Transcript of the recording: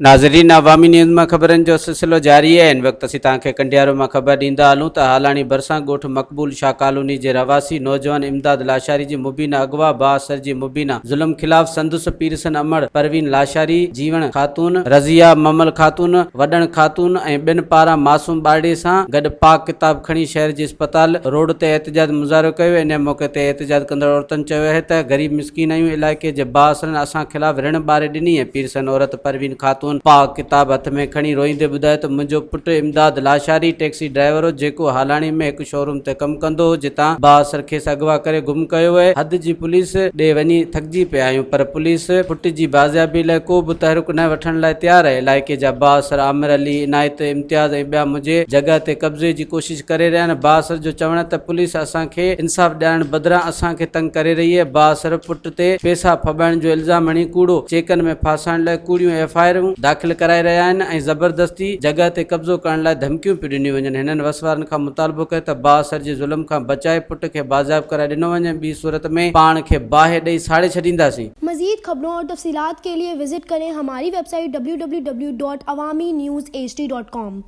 ناظرين عوامي نيوز مان خبرن جو سلسلو جاري آهي هن وقت اسين توهان کي ڪنڊيارو مان خبر ڏيندا هلون ته هالاڻي ڀرسان ڳوٺ مقبول شاهه ڪالوني جي رهواسي نوجوان امداد لاشاري جي مبينا اغوا بااثر جي مبينا ظلم خلاف سندس پيرسن امڙ پروين لاشاري، جيوڻ خاتون، رضيه ممل خاتون، وڏڻ خاتون ۽ ٻين پاران معصوم ٻارڙي سان گڏ پاڪ ڪتاب کڻي شهر جي اسپتال روڊ تي احتجاج مظاهرو ڪيو انهي موقعي تي احتجاج ڪندڙ عورتن چيو اهي ته غريب مسڪين آهيون علائقي جي بااثرن اسان خلاف رڻ ٻاري ڏني ۽ پيرسن عورت پروين خاتون پاڪ ڪتاب هٿ ۾ کڻي روئيندي ٻڌايو ته منهنجو پٽ امداد لاشاري ٽيڪسي ڊرائيور هو جيڪو هالاڻي ۾ هڪ شوروم تي ڪم ڪندو هو جتان بااثر کيس اغوا ڪري گم ڪيو ويو حد جي پوليس ڏي وڃي ٿڪجي پيا آهيون پر پوليس پٽ جي بازيابي لاء ڪو به تحرڪ نه وٺڻ لاء تيار آهي علائقي جا بااثر عامر علي، عنايت، امتياز ۽ ٻيا منهنجي جڳهه تي قبضي جي ڪوشش ڪري رهيا آهن بااثر جو چوڻ آهي ته پوليس اسان کي انصاف ڏيارڻ بدران اسان کي تنگ ڪري رهي آهي بااثر پٽ تي پيسا ڦٻائڻ جو الزام هڻي ڪوڙو چيڪن ۾ ڦاسائڻ لاء ڪوڙيون ايف I آرون داخل ڪرائي رهيا آهن ۽ زبردستي جڳهه تي قبضو ڪرڻ لاء ڌمڪيون پيون ڏنيون وڃن هنن وس وارن کان مطالبو ڪيو ته بااثر جي ظلم کان بچائي پٽ کي بازياب ڪرائي ڏنو وڃي ٻي صورت ۾ پاڻ کي باهه ڏئي ساڙي ڇڏينداسين. مزيد خبرون اور تفصيلات کے لئے وزٽ ڪرين ھماري web site www.awamiNewsHD.com.